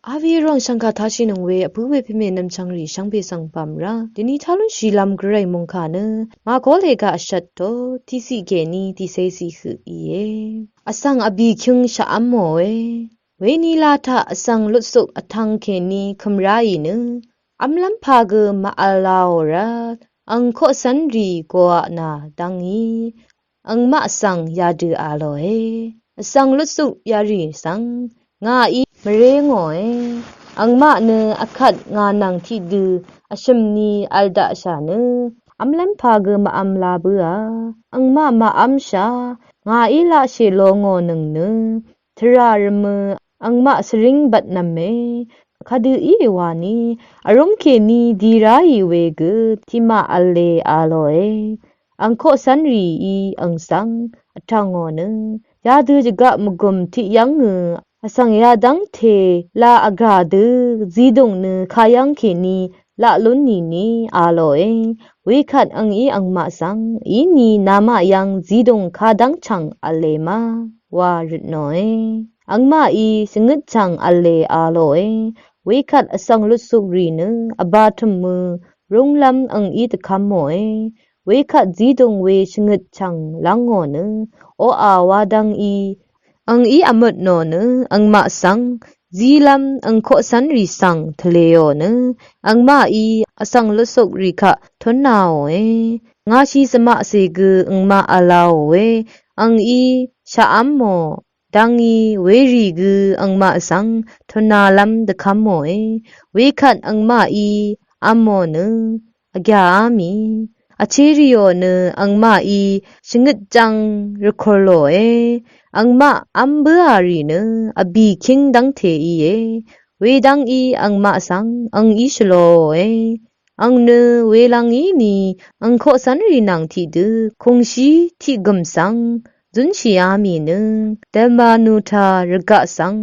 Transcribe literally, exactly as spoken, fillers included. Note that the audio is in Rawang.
Avi rong shvngkà tashì nøng we vpǿ we pvme nvmchvng rì shvngbe svng pv̀m rá dvni tálún shìlvm gvray mungkà nø màgó lè gaq vshvt to tiqsiq kèní tiqcé siq høq íe. Vsvng vbì kyøng shaqv́m mòe. Weni la taq vsvng lutsuk vtvng kèní kø̀m ráì nø v́mlv́m pà gø màvl laò rvt ang koqcv́nrì goaq nà dv́ngí angmaq svng yadø a lòe. Vsvng lutsuk yarì svng ngàí mvré ngòe. Angmaq nø vkvt ngà nvng tiqdø vshø̀m ni vl daqshà nø v́mlv́m pà gø màv́m la bǿà. Angmaq màv́mshà ngàí laqshè lo ngò nøng nø tvrà rvmø angmaq svríng bvtnv̄me. Kadø í wani vrúm kèní di ráì we gø tiqmaq v̄le a lòe. Ang koqcv́nrìí ang svng vtv̀ngò nø yadø jvgaq mvgùm tiqyv́ngø vsvng yadv́ngte la vgà dø zidùng nø kayv́ng kèní laq lún nìni a lòe. Wekvt angí angmaq svng íni namaq yv́ng zidùng kadv́ng chv̀ng v̄le ma wa røtnòe. Angmaqí shvngøt chv̀ng v̄le a lòe. Wekvt vsvng lutsuk rì nø vba tø̀mø rúnglv́m angí dvkv́m mòe. Wekvt zidùng we shvngøt chv̀ng lv́ngò nø oqà wa dv́ngí angí vmøtnò nø angmaq svng zílv́m ang koqcv́nrì svng tvlèò nø angmaqí vsvng lutsuk rì kaq tónnaòe. Ngàshì svmaqcè gø angmaq v̄laòe. Angí shaqv́m mò dv́ngí werì gø angmaq svng tonnalv́m dvkv́m mòe. Wekvt angmaqí v́m mò nø vgyà á mì vcherìò nø angmaqí shvngøt jvng rvkùr lòe. Angmaq v́m bǿà rì nø vbì kíng dv́ngte íe. Wedv́ngí angmaq svng angí shvlōòe. Ang nø welvng íni ang koqcv́nrì nvng tiqdø kùngshí tiqgø̀m svng zúnshì á mì nø dvmanu taq rvgaq svng